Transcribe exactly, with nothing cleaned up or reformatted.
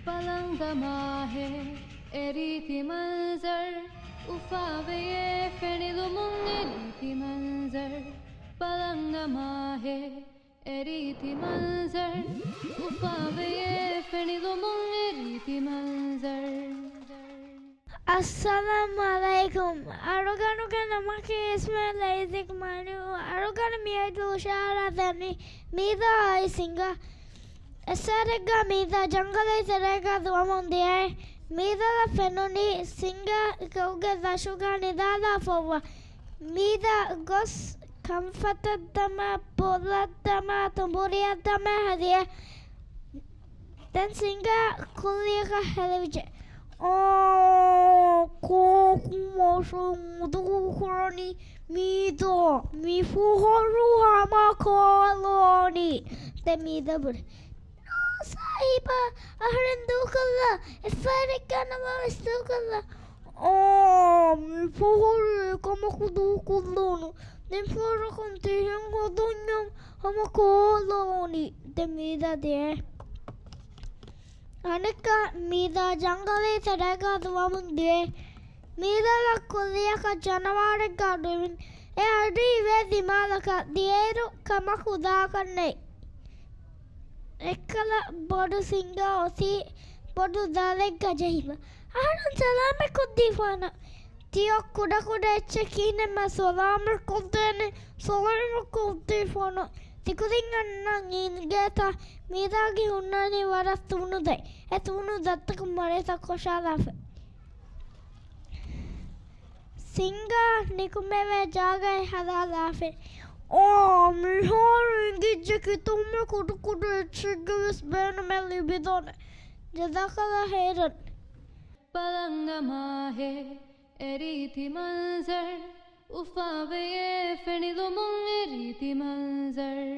ބަލަން މާހޭ އެ ރީތި މަންޒަރު، އުފާވެޔޭ ފެނިލުމުން އެ ރީތި މަންޒަރު. ބަލަން މާހޭ އެ ރީތި މަންޒަރު، އުފާވެޔޭ ފެނިލުމުން އެ ރީތި މަންޒަރު. އައްސަލާމު ޢަލައިކުމް. އަޅުގަނޑުގެ ނަމަކީ އިސްމާޢީލް އައިޒަކް މާނިއު. އަޅުގަނޑު މިއަދު ހުށަހަޅާދެނީ މީދާ އާއި ސިންގާ. އެއްސާރެއްގަ މީދާ ޖަންގަލެއް ތެރޭގަ ދުވަމުން ދިޔައީ. މީދާއަށް ފެނުނީ ސިންގާ ގައުގެ ދަށުގަ ނިދާލާފައިވާ. މީދާ ގޮސް ކަންފަތަށް ދަމާ ބޮލަށް ދަމާ ތުނބުރިއަށް ދަމާ ހެދިޔަ. ދެން ސިންގާ ކުއްލިއަކަށް ހެލިވިއްޖެ. އާ، ކޯކު މަށުން އުދުހު ކުރަނީ މީދާ، މި ފުހަރު ހަމަ ކޯލޯނީ. ދެން މީދާ ބުރި. ސާހިބާ، އަހަރެން ދޫކޮށްލާ، އެއްފަހަރެއްގަ ނަމަވެސް ދޫކޮށްލާ. އާ، މި ފުހަރު އެކަމަކު ދޫކޮށްލާނަން. ދެން ފުހަރަކުން ތިހެން ހަދަންޏާ ހަމަ ކޯލޯނީ. ދެން މީދާ ދިޔަ. އަނެއްކާ މީދާ ޖަންގަލެއް ތެރޭގަ ދުވަމުން ދިޔަ. މީދާއަށް ކުއްލިއަކަށް ޖަނަވާރެއްގަ އަޑުއިވިން. އެ އަޑު އިވޭ ދިމާލަކަށް ދިޔައިރު ކަމަކު ދާކަށް ނެތް. އެއްކަލަ ބޮޑު ސިންގާ އޮތީ ބޮޑު ދަލެއްގަ ޖެހިފަ. އަހަރެން ސަލާމަތް ކޮށްދީފާނަން. ތިޔަ ކުޑަކުޑަ އެއްޗެއް ކިހިނެއްމެ ސަލާމަތް ކޮށްދޭނެ؟ ސަލާމަތް ކޮށްދީފާނަން. ތިކުދިން އަންނަން އިނގޭތަ؟ މީދާގެ ހުންނަނީ ވަރަށް ތޫނު ދަތް. އެ ތޫނު ދަތްތަކުން މަރޭތައް ކޮށާލާފަ. ސިންގާ ނިކުމެވޭ ޖާގައެއް ހަދާލާފަ. އާ، މިހާރު އިނގިއްޖެ ކިތަންމެ ކުޑަކުޑަ އެއްޗެއްގެ ވެސް ބޭނުމެއް ލިބިދާނެ. ޖަޒާކަﷲ ޚައިރަން. ބަލަން މާހޭ އެ ރީތި މަންޒަރު، އުފާވެޔޭ ފެނިލުމުން އެ ރީތި މަންޒަރު.